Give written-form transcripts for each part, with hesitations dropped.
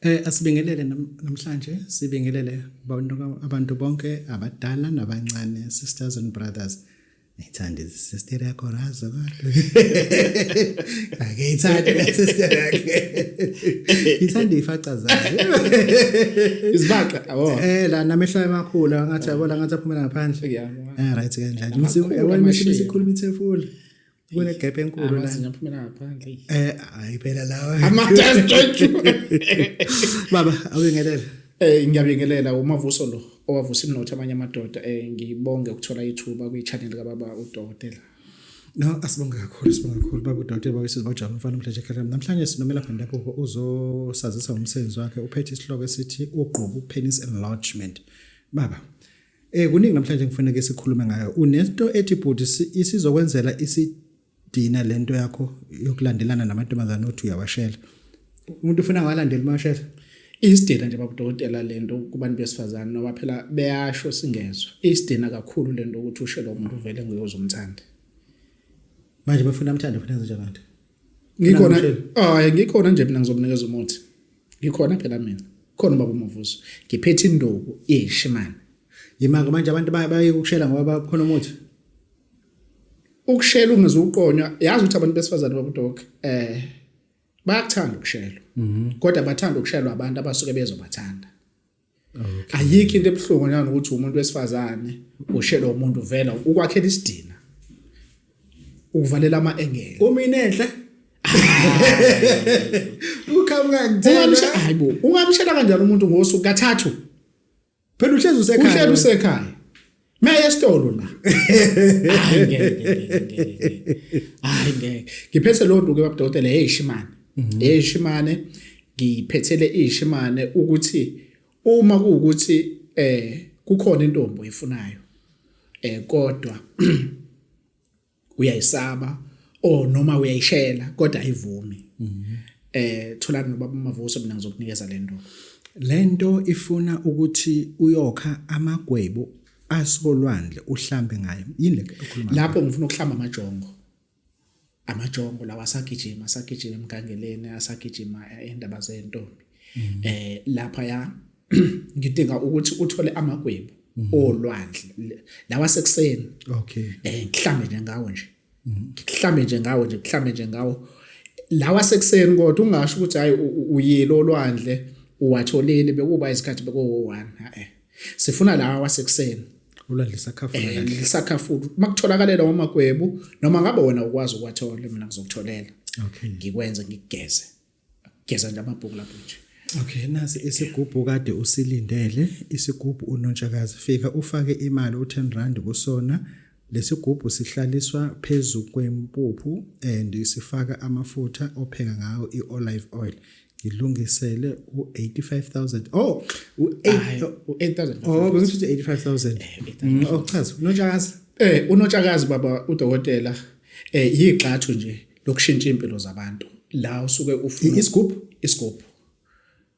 Asibingelele namhlanje sibingelele abantu bonke abadala nabancane, sisters and brothers. Ngithanda sister yakho razo kodwa. Ake ithande le sister yakhe. Ngithanda ifaca zayo. Izibaqa oh. La namehlo amakhulu ngathi yabona ngathi aphumela ngaphandle. Yeah. Right kanjani. Amakhulu Yabona amashiya. isikhuluma ithefula. Kunegap enkulu la. Amazinyo aphumela ngaphandle. Hayi phela lawa. Amathathu. Baba awingelele. Ngiyabingelela uMavuso lo owavusa imnotho amanye amadoda, ngibonge ukuthola ithuba kwi-channel kababa uDokotela. No, asibonge kakhulu, sibonge kakhulu baba uDokotela bawisiza bajabula umfana umhleje ekhaya. Namhlanje sinomelaphi wendabuko uzosazisa ngomsebenzi wakhe, uphethe isihloko esithi ugqubu penis enlargement. Baba, kuningi namhlanje ngifuneka sikhulume ngayo. Unento ethi bhuti isizokwenzela isidina lento yakho yokulandelana namantombazane othi uyawashela. Umuntu ufuna ngawalandeli mashela. Isidina nje baba uDokotela lento kubantu besifazane noma phela beyasho singezwa. Isidina kakhulu lento ukuthi ushele umuntu uvele nguyozomthanda. Manje bafuna amthande funa enze njani? Ngikhona, Mshele. hayi ngikhona nje mina ngizomnikeza umuthi. Ngikhona phela mina. Khona baba uMavuso. Ngiphethe induku yeshimane. Yimanga manje abantu baye ukushela ngoba bakhona umuthi. Ukushela ungezuqonywa, yazi ukuthi abantu besifazane baba uDok bayakuthanda ukushelwa. Kodwa bathanda ukushelwa abantu abasuke bezobathanda. Ayikho into ebuhlungu njalo ukuthi umuntu wesifazane ushelwa umuntu vela ukwakhela isidina. Ukuvalela ama-engele. Uma inenhle. Uqhamuka ngithela. Ungamshela, hayibo, ungamshela kanjani umuntu ngosuku kathathu? Phela uhlezi usekhaya. Uhleli usekhaya. Maye esitolo la. Hayi ngeke ngeke. Hayi ngeke. Ngiphethe lo nto ke baba dokotela, hey shimane. Hey shimane, ngiphethele ishimane ukuthi uma kuukuthi kukhona intombi oyifunayo kodwa uyayisaba or noma uyayishela kodwa ayivumi. Tholana nobaba uMavuso, mina ngizokunikeza le nto. Lento ifuna ukuthi uyokha amagwebu asolwandle uhlambe ngayo. Yini le okhuluma ngayo? Lapho ngifuna ukuhlamba amajongo. Amajongo lawa asagijima, asagijima emgangeleni, asagijima endaba zentombi. Lapha ya ngidinga ukuthi uthole amagwebu olwandle lawa sekuseni. Ngihlambe nje ngawo nje. Ngihlambe nje ngawo nje, ngihlambe nje ngawo. Lawa sekuseni kodwa ungasho ukuthi hayi uyile olwandle uwatholile bekuba isikhathi bekuwo-1. Sifuna lawa wasekuseni. Ulwandle lisakhafula kahle. Lisakhafula. Makutholakala lawo magwebu noma ngabe wena ukwazi ukwathola mina ngizokutholela. Ngikwenze ngikugeze. Geza nje amabhuku lapho nje. Nasi isigubhu kade usilindele, isigubhu uNontshakazi. Fika ufake imali u10 rand kusona. Lesigubhu sihlaliswa phezu kwempuphu and sifaka amafutha opheka ngawo iolive oil. Ngilungisele u85000. Oh, u8 Hayi, u8000. Oh, bengithi 85000. Oh, chaza. uNontshakazi. UNontshakazi baba udokotela, yigxathu nje lokushintsha impilo zabantu. La usuke ufuna Isigubhu? Isigubhu.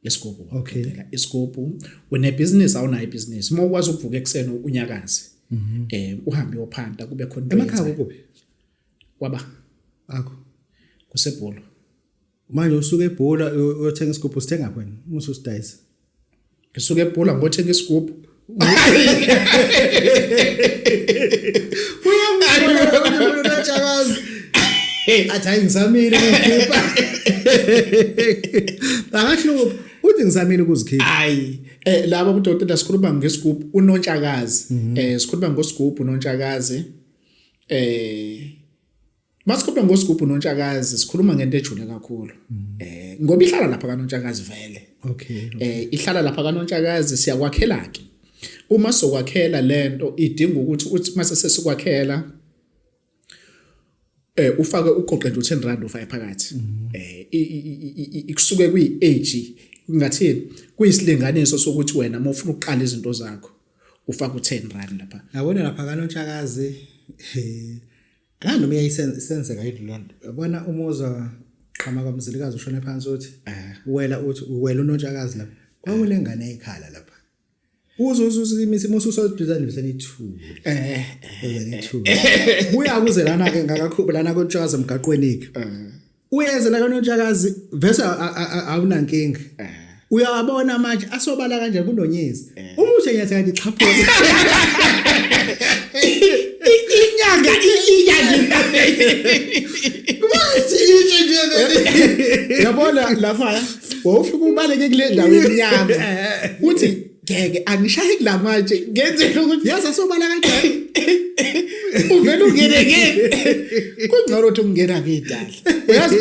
Isigubhu baba udokotela. Isigubhu. Une business awunayo ibhizinisi. Uma ukwazi ukuvuka ekuseni unyakaze. Uhambe uyophanta kube khona into Emakhaya oyenzayo. kuphi? Kwaba. Akho. Kusebholo. Manje usuke ebhola uyothenga isigubhu, usithenga kwena uma ususidayisa. Ngisuke ebhola ngothenga isigubhu. Uyamubona uNotshakazi. Athi hayi ngisamile ukuzikhipha. Akahluphi uthi ngisamile ukuzikhipha. Hayi, laba udokotela sikhuluma ngesigubhu uNontshakazi. Sikhuluma ngosigubhu uNontshakazi. Masikhuluma ngosigubhu uNontshakazi sikhuluma ngento ejule kakhulu. Ngoba ihlala lapha kaNontshakazi vele. Ihlala lapha kaNontshakazi, siyakwakhela ke. Uma sokwakhela lento idinga ukuthi uthi mase sesikwakhela ufake uqoqe nje u10 rand ufake phakathi. Ikusuke kuyi age ngathini kuyisilinganiso sokuthi wena uma ufuna ukuqala izinto zakho ufaka u10 rand lapha. Yabona lapha kaNontshakazi, ngani noma iyayisenzeka yini le nto? Yabona umuzwa qhama kwaMzilikazi ushone phansi uthi uwela uthi uwela uNontshakazi lapha. Kwakunengane eyikhala lapha. Uze uze uze imithi musu useduzane bese nithule. Nithule. Buya kuze lana ke ngakakhupha lana koNtshakazi emgaqweni ke. Uyeze la kaNontshakazi vese awunankinga. Uyawabona manje asobala kanje kunonyezi. Uma uthe nyathi kanti xhaphuka. Inyanga inyanga. Manje isho nje. Yabona lapha wawufika ubaleke kule ndawo emnyama. Uthi ngeke angishaye kulamanje ngenzela ukuthi Yazi asobala kanjani? Uvela ungene ke. Kungcono ukuthi ungena ngedala. Uyazi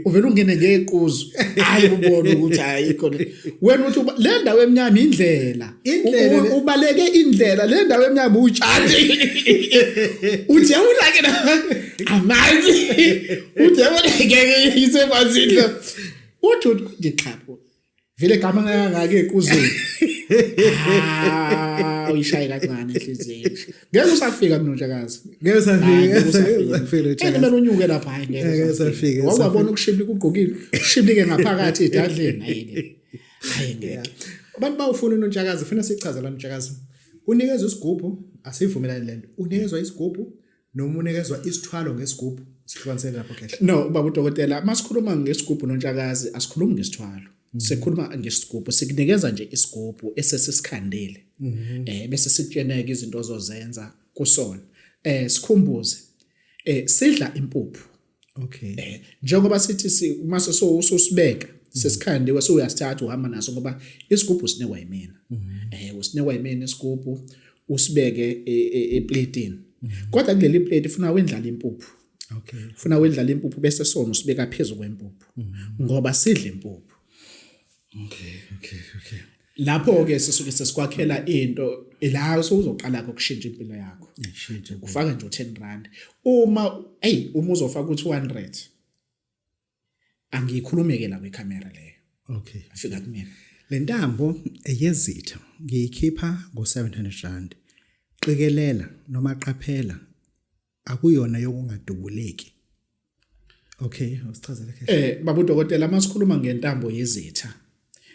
uvela ungene ngequzu. Hayi ubone ukuthi ayikho le. Wena uthi le ndawo emnyama indlela. Indlela le- Ubaleke indlela le ndawo emnyama utshani. Uthi yabona ke amanzi. Uthi yabona ngeke isemanzini. Uthi nje xhapho. Vele gama ngake equzweni. Ah, uyishaye kancane inhliziyo. Ngeke usafika kunontshakazi. Ngeke usafika. Usafika. Ene kumele unyuke lapha hayi ngeke usafika. Wawubona ukushiblika ugqokile, ushiblike ngaphakathi edadleni hayi. Hayi ngeke. Abantu bawufuna unontshakazi, funa sichaze la nontshakazi. Unikezwa isigubhu, asivumelani lento. Unikezwa isigubhu noma unikezwa isithwalo ngesigubhu sihlukanisele lapho kehle. No, baba udokotela, masikhuluma ngesigubhu nontshakazi asikhulumi ngesithwalo. Sikhuluma ngesigubhu, sikunikeza nje isigubhu esesisikhandile. Bese sikutsheneke izinto ozozenza kusona. Sikhumbuze. Sidla impuphu. Okay. Njengoba sithi mase sowusibeka sesikhandiwe sewuyasithatha uhamba naso ngoba isigubhu sinikwa yimina. Usinikwa yimina isigubhu usibeke eplatini. Kodwa kuleli plate ufuna wendlala impuphu. Okay. Ufuna wendlala impuphu bese sona usibeka phezulu kwempuphu. Ngoba sidla impuphu. Okay. Lapho ke sisuke sesikwakhela into la usuzoqala ukushintsha impilo yakho. Ishintshe. Ufaka nje u10 rand. Uma hey uma uzofaka u200 angiyikhulumeke la kwicamera leyo. Okay. Afika kumina. Le ntambo eyezitha ngiyikhipha ngo700 rand. Qikelela noma qaphela akuyona yokungadubuleki. Okay, usichazele kahle. Baba udokotela masikhuluma ngentambo yezitha.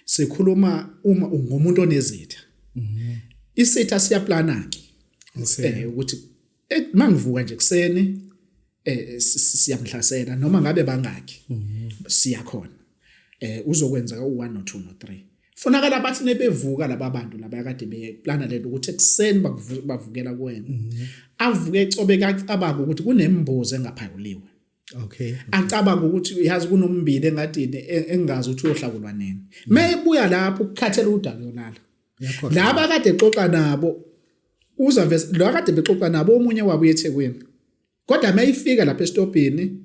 Sikhuluma uma ungumuntu onezitha. Isitha siyaplana ke. Okay. Ukuthi mangivuka nje kuseni siyamhlasela noma ngabe bangaki. Siyakhona. Uzokwenza u1 no 2 no 3. Funakala bathi nebevuka laba bantu laba kade beplana lento ukuthi ekuseni bavukela kuwena. Avuke ecobeka acabanga ukuthi kunembuzi engaphawuliwe. Okay. Acabanga ukuthi yazi kunombili engadini engazi ukuthi uyohlakulwa nini. Mayebuya lapho ukukhathela udaka yolala. Laba kade exoxa nabo uza vese lo kade bexoxa nabo omunye wabo uyeThekwini. Kodwa mayifika lapha esitobhini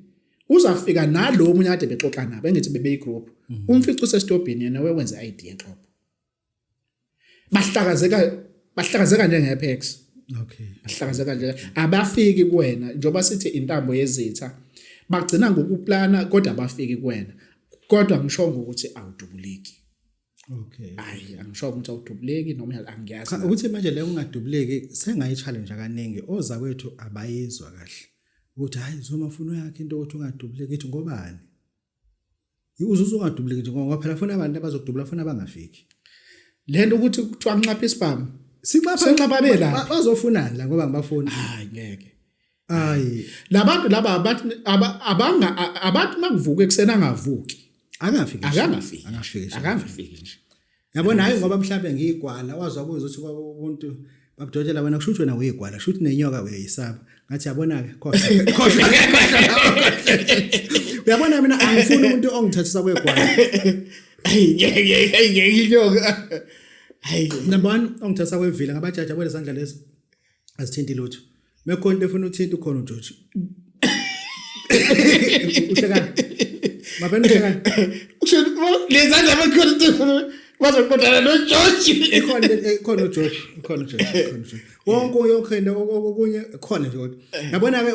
uzafika nalo omunye kade bexoxa nabo engithi bebeyi group. Umfica usesitobhini yena wewenze ID exopo. Bahlakazeka njengePex. Okay. Bahlakazeka nje abafiki kuwena njengoba sithi intambo yezitha bagcina ngokuplana kodwa abafiki kuwena. Kodwa ngisho ukuthi awudubuleki. Okay. Hayi angisho ukuthi awudubuleki noma angiyazi. Cha ukuthi manje le ungadubuleki sengayi challenge kaningi ozakwethu abayizwa kahle. Ukuthi hayi Zuma ufuna uyakhe into ukuthi ungadubuleki ithi ngobani? Uzuze ungadubuleki nje ngoba phela funa abantu abazokudubula funa abangafiki. Lento ukuthi kuthiwa nxapha isibhamu. Sinxapha bela. Bazofunani la ngoba ngibafuni. Hayi ngeke. Hayi labantu laba abathi abanga abathi makuvuka ekuseni angavuki. Akangafiki. Akangafiki. Akangafiki. Akangafiki nje. Yabona hayi ngoba mhlambe ngiyigwala wazwa kuze ukuthi umuntu babudokotela wena kusho ukuthi wena uyigwala kusho ukuthi nenyoka uyayisaba. Ngathi yabona ke khohlwa. Khohlwa. Uyabona mina angifuni umuntu ongithathisa kwegwala. Hayi inyoka. Hayi number 1 ongithathisa kwevila ngabajaja kwelesandla leso. Azithinti lutho. Mekhona into efuna uthinta ukhona uJoji. Uhlekani? Mabena uhlekani? Lezandla bakhona into bazoqondana noJoji. Ikhona uJoji, ikhona uJoji, ikhona uJoji. Wonke yonke into okunye khona nje kodwa. Yabona ke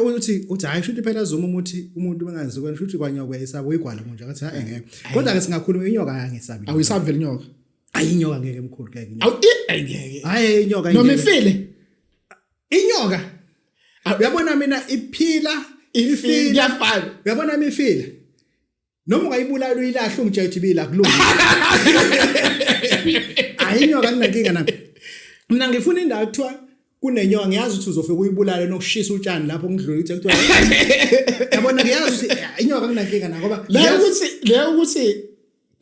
uthi hayi shuthi phela Zuma umuthi umuntu bengazi kwena shuthi kwanyoka uyayisaba uyigwala manje ngathi hayi ngeke. Kodwa ke singakhuluma inyoka ayangisabi. Awuyisabi vele inyoka? Ayi inyoka ngeke mkhulu ngeke. Awu ngeke. Hayi inyoka ngeke. Noma ifile. Inyoka. Uyabona mina iphila ifile iyafana. Uyabona mina ifile. Noma ungayibulala uyilahle ungitshela ukuthi ibila kulungile. Ayi inyoka kunenkinga nami. Mina ngifuna indawo kuthiwa kunenyoka ngiyazi ukuthi uzofika uyibulale nokushisa utshani lapho ngidlula ukuthi kuthiwa yabona ngiyazi ukuthi inyoka kunenkinga na ngoba le ukuthi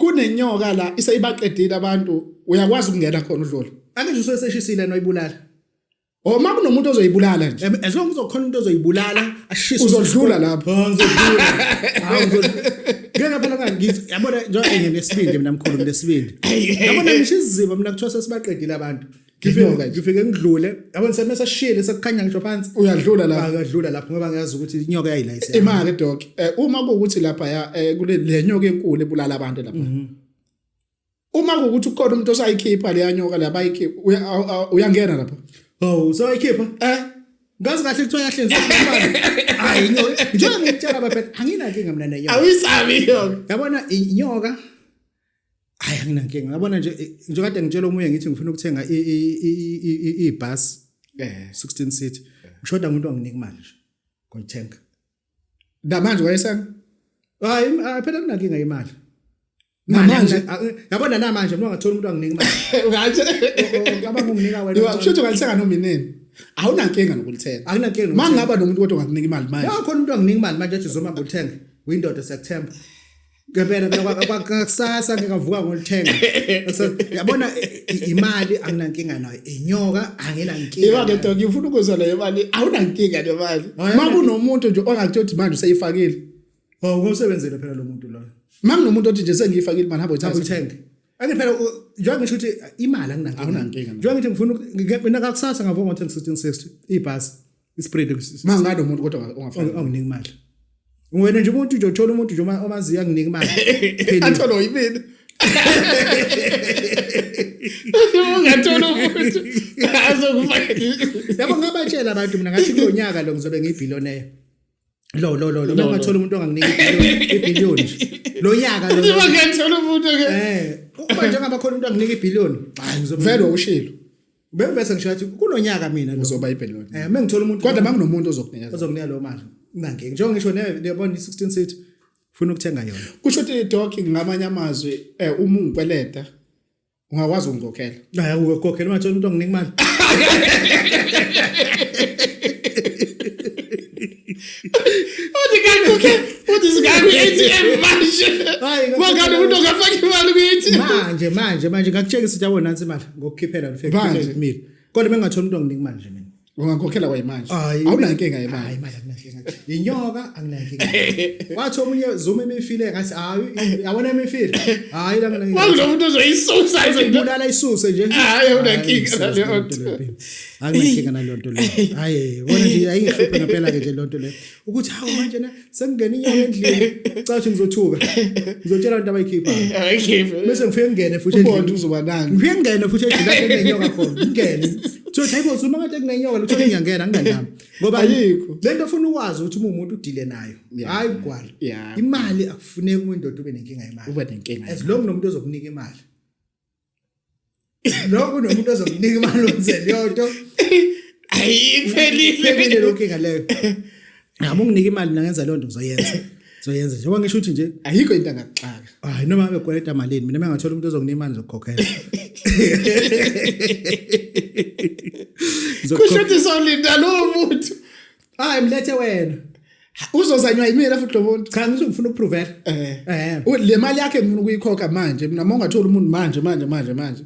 Kunenyoka la iseyibaqedile abantu, uyakwazi ukungena khona udlule. Ake nje usuke seshisile noyibulala. Oh, uma kunomuntu ozoyibulala nje. As long uzokhona umuntu ozoyibulala ashise Uzodlula lapho. Oh, ngizodlula. Hawu ngizodlula. Ngeke phela ngithi yabona njengoba nginesibindi mina mkhulu nginesibindi. Yabona ngisho iziba mina kuthiwa sesibaqedile abantu. Inyoka nje. Ngifike ngidlule. Yabona semese sishile sekukhanya ngisho phansi. Uyadlula lapho. Akadlula lapho ngoba ngiyazi ukuthi inyoka yayilayisa. Imali dog. Uma kuwukuthi lapha ya kule le nyoka enkulu ebulala abantu lapha. Uma kuwukuthi ukhona umuntu osayikhipha leya nyoka la bayikhipha uyangena lapha. Oh, usayikhipha? Eh. Ngazi kahle kuthiwa yahlinzwa isibani. Hayi inyoka. Njengoba ngikutshela bafethu anginankinga mina nenyoka. Awuyisabi inyoka. Yabona inyoka hayi anginankinga. Yabona nje nje kade ngitshela omunye ngithi ngifuna ukuthenga ibus 16 seat. Ngishoda umuntu onginika imali nje. Ngoyithenga. Namanje wayesenga. Hayi phela kunankinga imali. Namanje yabona namanje uma ngathola umuntu anginika imali. Ngathi Ngicabanga unginika wena. Kusho ukuthi ungalithenga noma inini. Awunankinga nokulithenga. Akunankinga. Mangaba nomuntu kodwa ongakunika imali manje. Ya khona umuntu anginika imali manje athi zoma ngolithenga. Uyindoda siyakuthemba. Ngempela mina kwakusasa ngingavuka ngolithenga. Yabona imali anginankinga nayo. Inyoka anginankinga. Yebo ke dog ngifuna ukuzwa leyo mali. Awunankinga le mali. Makunomuntu nje ongakuthi uthi manje useyifakile. Oh ngomsebenzele phela lo muntu loyo. Makunomuntu othi nje sengiyifakile imali hamba uyithathe. Uyithenge. Ake phela njengoba ngisho ukuthi imali anginankinga. Awunankinga. Njengoba ngithi ngifuna mina kakusasa ngavuka ngothenga 1660 ibhasi ispread mangalo muntu kodwa ongafaki onginika imali. Wena nje umuntu nje uthola umuntu nje omaziyo anginika imali. Atholo yimina. Ungathola umuntu azokufaka. Yabo ngabatshela abantu mina ngathi kulonyaka lo ngizobe ngiyibillionaire. Lo lo lo lo ngathola umuntu onganginika ibillion nje. Lo nyaka lo. Ngathola umuntu ke. Uma njengoba khona umuntu anginika ibillion, hayi ngizobe vele ushilo. Bengivese ngisho ngathi kulonyaka mina lo uzoba ibillion. Mengithola umuntu kodwa mangunomuntu ozokunikeza. Ozokunika lo mali. Nange njengoba ngisho ne yabona i16 seat ufuna ukuthenga yona. Kusho ukuthi doc ngamanye amazwi uma ungikweleta ungakwazi ukungikhokhela. Hayi ukukhokhela ungathola umuntu onginika imali. Uthi kanti uthi singakwi ATM manje. Hayi Wakade umuntu ongafaka imali kwi ATM. Manje manje manje ngakutshengisa ukuthi yabona nansi imali ngokukhiphela ngifike Manje. kumile. Kodwa bengathola umuntu onginika imali nje mina. Ungakhokhela kwayimanje. Hayi. Awunankinga yemali. Hayi imali anginankinga. Inyoka anginankinga. Wathi omunye Zuma imifile ngathi hayi yabona imifile. Hayi la nginankinga. Wakulo muntu ozoyisusa nje. Ibulala isuse nje. Hayi, awunankinga naleyo nto. Anginankinga naleyo nto leyo. Hayi, bona nje ayingihluphe ngempela ke nje leyo nto leyo. Ukuthi hawu manje na sengingena inyoka endlini, cathi ngizothuka. Ngizotshela abantu abayikhiphayo. Ayikhiphe. Bese ngifike ngingene futhi Ubona endlini. uzoba nani. Ngifike ngingene futhi endlini lapho kunenyoka khona. Ngingene. Uthi hayibo Zuma kade kunenyoka lutho ngiyangena ngingenami. Ngoba Ayikho. Le nto ufuna ukwazi ukuthi uma umuntu udile nayo. Hayi ugwala. Yeah. Imali akufuneki uma indoda ube nenkinga yemali. Ube nenkinga. As long nomuntu ozokunika imali. Lokho unomuntu ozokunika imali wenze leyo nto. Ayiphelile. Iphelile leyo nkinga leyo. Nami unginika imali mina ngenza leyo nto ngizoyenza. Ngizoyenza njengoba ngisho ukuthi nje Ayikho into angakuxaka. hayi noma ngabe kweleta malini mina mengathola umuntu ozokunika imali ngizokukhokhela. Kusho ukuthi solinda lowo muntu. Hayi mlethe wena. Uzozanywa yimina futhi lo muntu. Cha ngisho ngifuna ukuprovela. Le mali yakhe ngifuna ukuyikhokha manje. Mina uma ungathola umuntu manje manje manje manje.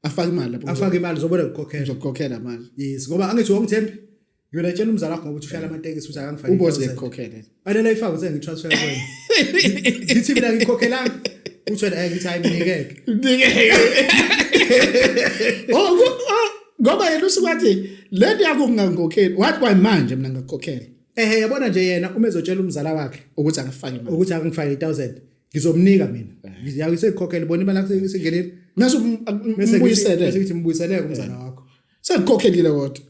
Afake imali lapho. Afake imali uzobona ukukhokhela. Ngizokukhokhela manje. Yes, ngoba angithi wongithembi. Ngiyona tshela umzala wakho ngoba uthi ushayela amatekisi uthi akangifaki. Uboze ekukhokhele. Anele ayifake uthe ngitransfer kuwena. Ngithi mina ngikhokhelanga. Uthi wena ngithi hayi mnikeke. Mnikeke. Oh ngoba yena usukathi le nto yakho ngingangikhokheli wathi kwamanje mina ngakukhokhela. Yabona nje yena uma ezotshela umzala wakhe ukuthi akafake imali. Ukuthi akangifake 1000. Ngizomnika mina. Ngiyakusekhokhela bona imali yakho isingenile. Mase umbuyisele. Bese ngithi mbuyisele kumzala wakho. Sekukhokhelile kodwa.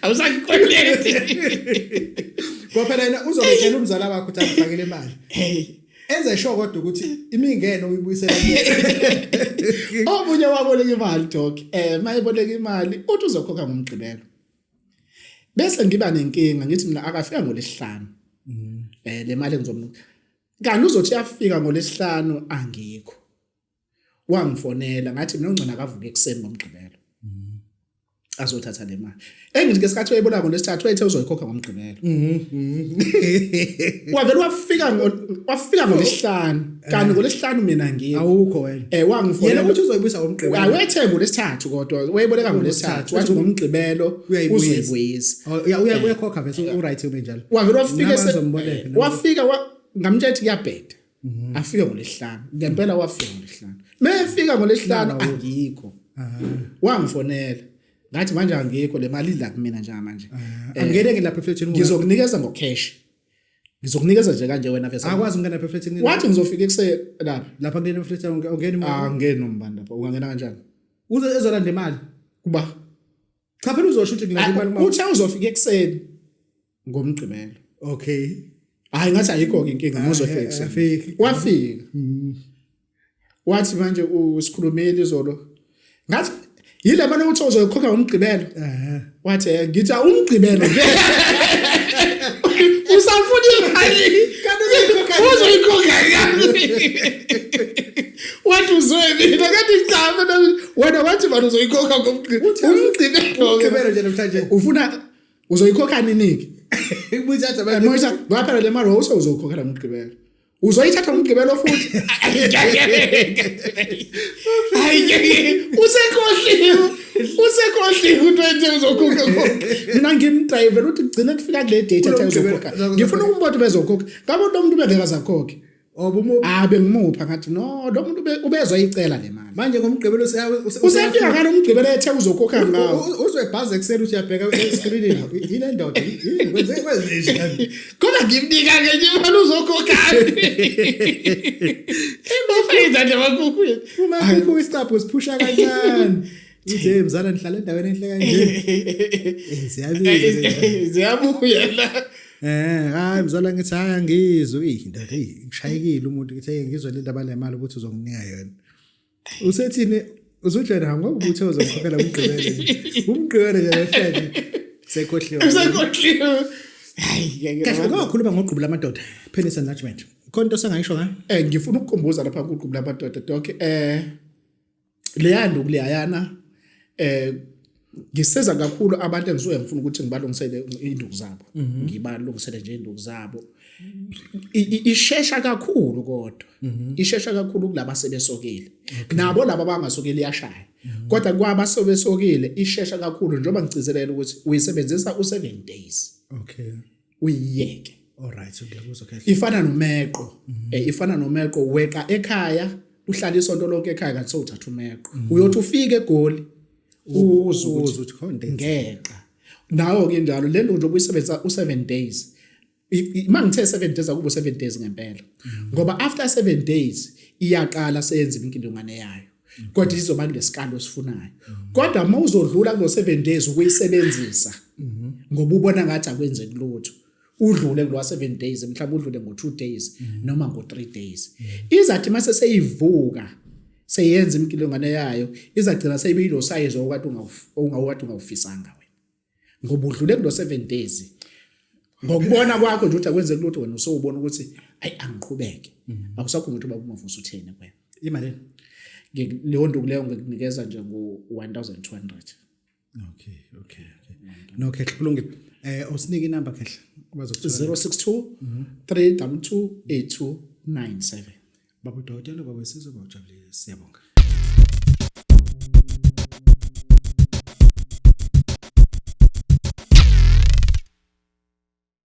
Awusakukweleti. Ngoba phela yena uzobetshela umzala wakho ukuthi akufakele imali. Enze sure kodwa ukuthi imingeno uyibuyisela kuyena. Omunye waboleka imali dog. Mayeboleka imali uthi uzokhokha ngomgqibelo. Bese ngiba nenkinga ngithi mina akafika ngolesihlanu. Le mali engizomnika. Kanti uzothi yafika ngolesihlanu angikho. Wangifonela ngathi mina ungcono akavuke ekuseni ngomgqibelo. Azothatha le mali engithi ngesikhathi wayibona ngolwesithathu, wayethe uzoyikhokha ngomgqibelo. Wavele wafika ngolwesihlanu, kanti ngolwesihlanu mina ngikho. Awukho wena. Wangifonela. Yena uthi uzoyibuyisa ngomgqibelo. Awethe ngolwesithathu, kodwa wayeboleka ngolwesithathu, wathi ngomgqibelo Uyayibuyisa. uzoyibuyisa. Oh, uyakhokha vese, uright ube njalo. Wavele wafika Nami ngizomboleka, nami. Wafika ngamtshela ukuthi kuyabheda, afike ngolwesihlanu. Ngempela wafika ngolwesihlanu. Mefika ngolwesihlanu, angikho. Wangifonela, ngathi manje angikho, le mali idla kumina njengamanje. Angene ke lapha efletini. Ngizokunikeza ngocash, ngizokunikeza nje kanje wena vese. Akwazi ukungena lapha efletini. Wathi ngizofika ekuseni lapha. Lapha kulena efletini ungena. Angeni nombani lapha, ungangena kanjani? Uze ezolanda imali. Kuba Cha phela, uzosho ukuthi ngilanda imali uma uthe uzofika ekuseni ngomgqibelo. Okay. Hayi, ngathi ayikho-ke inkinga, ngizofika ekuseni. Afiki. Wafika, wathi manje usikhulumile izolo. Ngathi yile mali ukuthi uzoyikhokha ngomgqibelo. Wathi ngithi umgqibelo nje usafuna imali, Kanti uzoyikhokha. Uzoyikhokha kani? Wathi uzwe mina, kanti cha mina, wena wathi manje uzoyikhokha ngomgqibelo, umgqibelo. Umgqibelo nje namhlanje. Ufuna uzoyikhokha nini-ke? Ibuyithatha manje. Moyisa ngoba phela le mali wawuse uzokhokhela ngomgqibelo, uzoyithatha ngomgqibelo futhi. Hayi, usekhohliwe, usekhohliwe ukuthi wethe uzokhokha. Mina ngimdrivela ukuthi kugcine kufika kule date athi uzokhokha, ngifuna ukumbona bezokhokha, ngabe lo muntu ubengeke azakhokhe. Obumu. Ah, bengimupha, ngathi no, lo muntu ubezoyicela le mali. Manje ngomgqibelo Usefika ngalo umgqibelo ethe uzokhokha ngawo. Uzwebhaza ekuseni uthi uyabheka escreenini, yile ndoda, yini, kwenze njani? Kodwa ngimnika-ke nje imali, uzokhokhani? Bafika nje amakhukhwini. Uma kukho isicabho siphusha kancane, uthi, "Hey mzala, nihlala endaweni enhle kanje." Ziyabiza. Ziyabuya la. Hayi mzala, ngithi hayi angizwe, ey ndoda, hey ngishayekile umuntu, ngithi hey ngizwe le ndaba le mali ukuthi uzonginika yona. Usethini uzujwayela ngoba uthe uzongikhokhela umgqibelo nje. Umgqibelo nje namhlanje sekhohliwe. Usekhohliwe, hayi. Kahle, ngokhuluma ngogqubu lamadoda, penis enlargement. Khona into osengayisho ngayo? Ngifuna ukukhumbuza lapha kuqhubu lamadoda, doc, leya nduku leyana, ngisiza kakhulu abantu engisuke ngifuna ukuthi ngibalungisele induku zabo, ngibalungisele nje induku zabo. Ishesha kakhulu, kodwa ishesha kakhulu kulaba sebesokile. Nabo laba abangasokile iyashaya, kodwa kwaba sebesokile ishesha kakhulu, njengoba ngigcizelela ukuthi uyisebenzisa u7 days uyiyeke. All right, ngiyakuzwa kahle. Ifana nomeqo, ifana nomeqo. Weqa ekhaya, uhlala isonto lonke ekhaya, kanti sowuthatha umeqo, uyothi ufike eGoli uzwe Uzwe ukuthi ukuthi khona into enzekayo. Ngeqa nawo ke njalo le nto, njengoba uyisebenzisa u7 days. Ma ngithe 7 days, akubo 7 days ngempela, ngoba after 7 days iyaqala seyenza inkiningwane yayo, kodwa izoba kulesikalo osifunayo. Kodwa uma uzodlula kulo 7 days ukuyisebenzisa, ngoba ubona ngathi akwenzeki lutho, udlule kulo 7 days, mhlawumbe udlule ngo2 days noma ngo3 days, izathi mase seyivuka seyenza imkilongane yayo, izagcina seyibilo size okade ungawukade ungawufisanga wena, ngoba udlule kulo 7 days ngokubona kwakho nje ukuthi akwenzeki lutho. Wena usowubona ukuthi ayi, angiqhubeke, awusakhumbula ukuthi ubaba uMavuso utheni kuwena. Imali? Leyo nduku leyo ngikunikeza nje ngo-1200. Okay. No Khehla, kulungile. Usinike inamba Khehla. Bazokuthola. 062 322 8297. Baba udokotela, baba wesizwe, bawujabulile. Siyabonga.